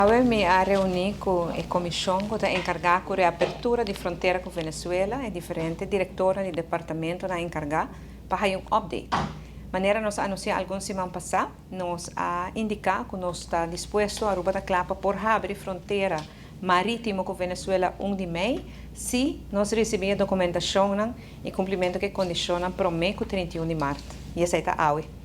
Awe mi a reuní ku e komishon ku ta enkargá ku reapertura di frontera ku Venezuela, e diferente direktornan di departamentonan enkargá pa haña un update. Manera nos a anunsiá algun siman pasá, nos a indiká ku nos ta dispuesto, Aruba ta kla pa por habri frontera marítimo ku Venezuela 1 di mei, si nos risibí e dokumentashonnan i kumplimentu ku e kondishonnan promé ku 31 di mart, i esei ta awe.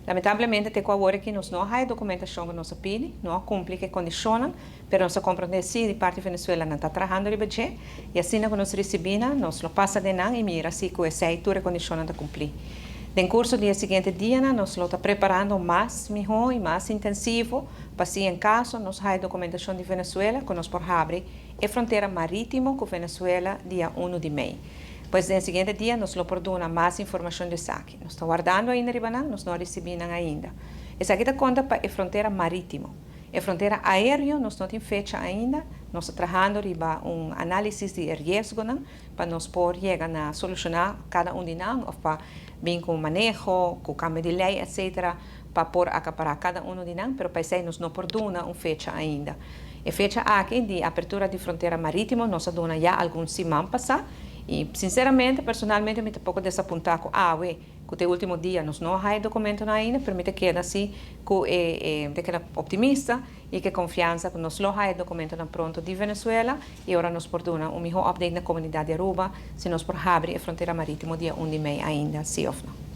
Lamentablemente te ku awor aki nos no a haya dokumentashon ku nos a pidi, no a kumpli ku e kondishonnan, pero nos a komprondé si di parti Venezuela nan ta trahando riba dje i asina ku nos risibí nan nos lo pasa den nan i mira si ku esei tur e kondishonnan ta kumplí. Den kurso di e siguiente dianan nos lo ta preparando mas mihó i mas intensivo pa si en kaso nos haya dokumentashon di Venezuela ku nos por habri e frontera marítimo ku Venezuela dia 1 di mei. Pues den siguiente dia nos lo por duna mas informashon di esaki. Nos ta wardando ainda riba nan, nos no a risibí nan ainda. Esaki ta konta pa e frontera marítimo. E frontera aéreo nos no tin fecha ainda, nos ta trahando riba un análisis di e riesgonan pa nos por yega na solushoná kada un di nan òf pa bin ku un maneho, ku kambio di lei etcetera pa por akapará kada unu di nan, pero pa esei nos no por duna un fecha ainda. E fecha aki di apertura di frontera marítimo nos a duna ya algun siman pasá i sinseramente, personalmente mi ta poko desapuntá ku awe, ku ta e último dia, nos no a haya e dokumentonan ainda, pero mi ta keda si ku e e mi ta keda optimista i ku e konfiansa ku nos lo haya e dokumentonan pronto di Venezuela i ora nos por duna un mihó update na komunidat di Aruba si nos por habri e frontera marítimo dia 1 di mei ainda, si òf no.